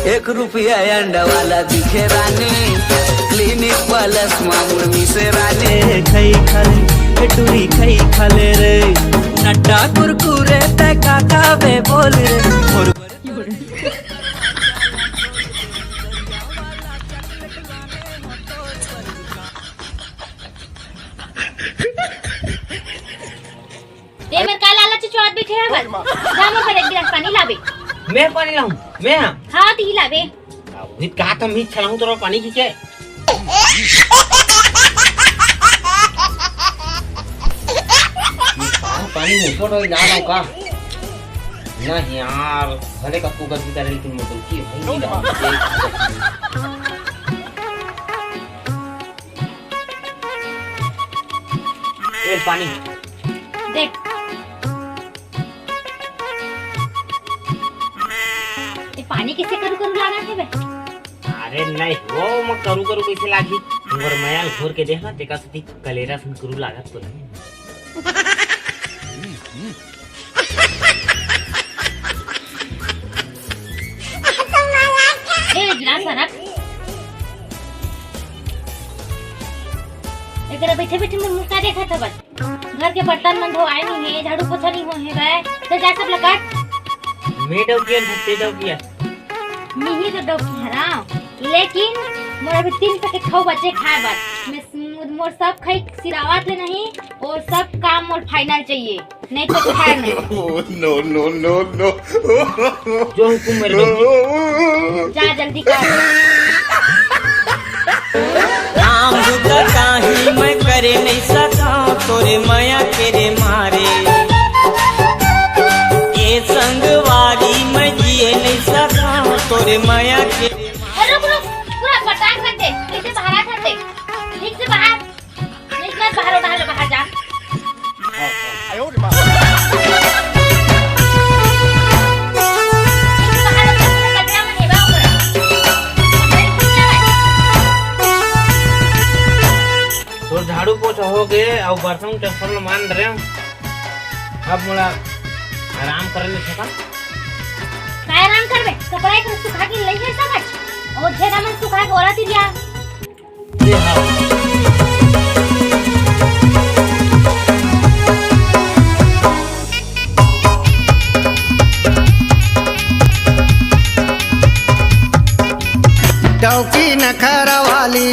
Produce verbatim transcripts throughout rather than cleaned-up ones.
एक रुपया अंडा वाला दिखे रानी, क्लिनिक प्लस मामुर मिसे रानी। खई खाले, ए टूरी खई खाले रे, नट्टा कुरकुरे ते का खाबे बोल रे। मोर ए मेर का लालच चुआत बैठे हवस? जा मोर बर एक गिलास पानी लाबे। मैं पानी लाऊं? मैं हाँ? हाँ, ती लाबे। अभी कहा था, मैं चलाऊं तोर पानी की के? पानी मुफत हो जा रहा का? नहीं यार, भले का कुकर की तरह, लेकिन मोटर की भाई नहीं लाऊं। ए, पानी। देख। ए, पानी कइसे करू करू लागत हे बे? अरे नहीं हो, मैं करू करू कइसे लागी? मोर मया ल घोर के देख ना, तेका सेती कलेरा सन करू लागत तो नहीं। ए, गिलास भरत। एकरा बैठे बैठे मुंह मुंह का देखत हवस? घर के बर्तन मन धोआए नहीं हे, झाड़ू पोछा नहीं होए हे बे। तो जा सब लकट। मैं डौकिया, ते डौकिया। मिही तो डौकी हराम। लेकिन मोर अभी तीन पैकेट खाऊ बचे खाए बर। मैं मोर सब खाई सिरावत ले नहीं, और सब काम मोर फाइनल चाहिए। नहीं तो खाए नहीं। Oh, no, no, no, no। जो हुकुम मेरे डौकी। जा जल्दी कर। काम बुता काही मैं करे नहीं सका, तोरे मया के रे मारे। ये संगवारी मैं जिए नहीं सका, तोरे मया के रे मारे। रुक, रुक, पूरा पटाख रख दे, फिर से बाहर आ सकते। ठीक से बाहर। नहीं, मत बाहर, बाहर, बाहर जा। बाहर, बाहर, कचरा में हेबा ओकरा। तोर झाड़ू पोछा हो गे, अउ बर्तन टेंशन मान रहे हो। अब मोला आराम करने देथे का? काय आराम करबे? कपड़ा एक सुखा के लई है सब। और झेरा मन सुखा के ओला तिरिया। डौकी नखरा वाली,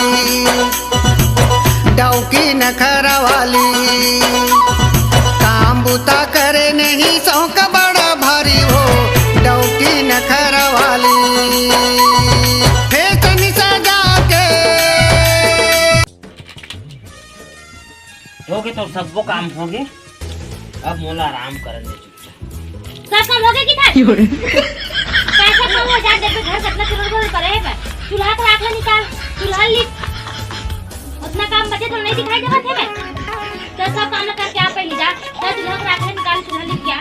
डौकी नखरा वाली, काम बुता करे नहीं शौक बड़ा भारी हो, डौकी नखरा वाली। फैशन सजा के। होगे तो सबो काम होगे, अब मोला आराम करन दे चुपचाप। सब काम होगे कि था? का सब काम हो जा, जब घर कतना चुनर गोल परे हे बे। चूल्हा को राख ले निकाल, चूल्हा लिप। उतना काम बचे तो नहीं दिखाई देवत हे बे। तो सब काम करके आ पहली जा, जा चूल्हा को राख ले निकाल, चूल्हा लिप क्या?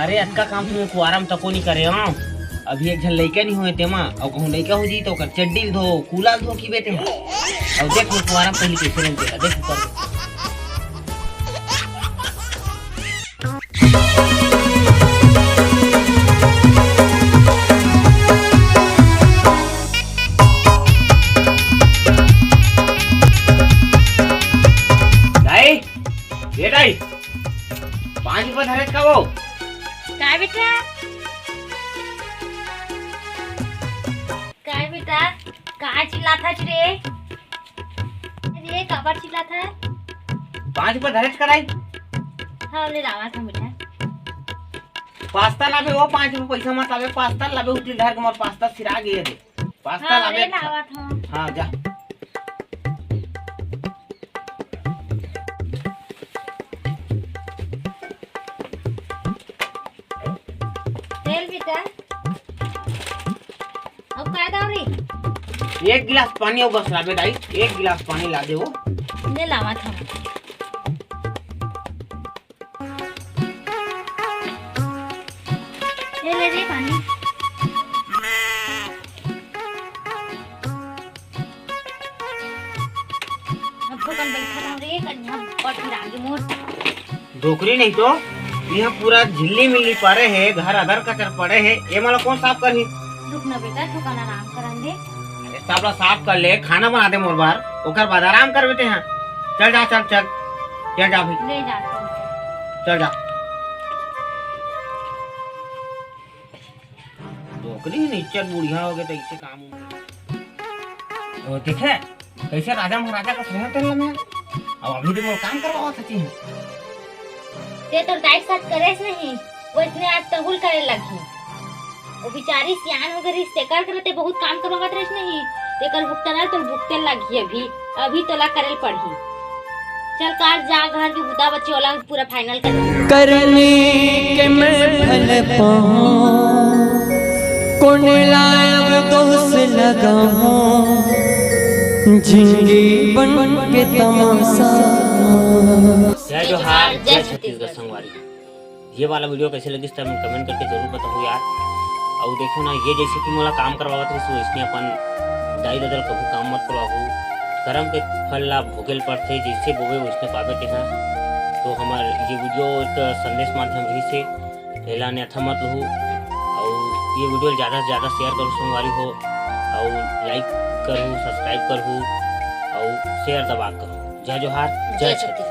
अरे, अतका काम तो मैं कुआरा म तको नहीं करे हूँ। अभी एक झन लइका नहीं होए तेमा, अउ कहूँ लइका हो जी तो ओकर चड्डी ल धो, कूला ल धो की बेटे। अउ देख, मैं कुआरा म पहली कैसे रंग देला, देख ऊपर। दाई, ए दाई, पाँच रुपया धरे का वो? काय बेटा? काय बेटा? का चिल्लात हस रे? अरे, काबर चिल्लात हस? पाँच रुपया धरे का दाई? हाँ, ले लावत हूँ बेटा। पास्ता लाबे, वो पाँच रुपया पैसा मत लाबे, पास्ता लाबे, उतनी धर के मोर पास्ता सिरा गए रे। पास्ता हाँ, लाबे। ले लावत हूँ। हाँ, जा। तेल बेटा। अब काय दाव रे? एक गिलास पानी अउ बस लाबे दाई, एक गिलास पानी ला दे वो। ले लावत हूँ। ले ले रे पानी। अब तो कन बैठा रहो रे, कन यहाँ पर फिर आगे मोर। डोकरी नहीं तो। यहाँ पूरा झिल्ली मिल्ली पड़े हे, घर अदर कचर पड़े हे, ये मन ला कोन साफ करही? रुक ना बेटा, थोकन आराम करन दे। अरे, सब ला साफ कर ले, खाना बना दे मोर बर, ओकर बाद आराम करबे तेहा। चल जा, चल, चल, चल जा भाई, ले जा। चल जा। डोकरी निच्चर बुढ़िया हो गए तो इसे काम उम। ओ देखे, कैसे राजा महाराजा का सुना तेल में। अब अभी तो मोर काम करवावत हती है। ते तोर दाई के साथ करेस नहीं, वो इसने आज तहुल करे लगी। वो बेचारी सियान हो गई, तेकर करे ते बहुत काम करवावत रहिस नहीं, तेकर भुगतना तो भुगते लगी अभी, अभी तोला करे पड़ही। चल काट जा, घर के बुता बच्चे वाला पूरा फाइनल कर। करनी के मैं भल पाऊं, कोने लायब दोष लगाऊं, जिंदगी बन के तमाशा। जय जोहार, जय छत्तीसगढ़ संगवारी। ये वाला वीडियो कैसे लगिस, तब कमेंट करके जरूर बताओ यार। और देखो ना, ये जैसे कि मोला काम करवावत रहिस, वैसने अपन दाई ददा ल कभू काम मत करवाहू। करम के फल ला भोगेल पड़थे, जैसे बोबे वैसने पाबे तेहा। तो हमार ये वीडियो एक संदेश माध्यम रहिस हे, एला अन्यथा मत लहू। और ये वीडियो ला ज़्यादा से ज़्यादा शेयर करो संगवारी हो, और लाइक करू, सब्सक्राइब करू, और शेयर दबा करू। जय जोहार, जय जय छत्तीसगढ़।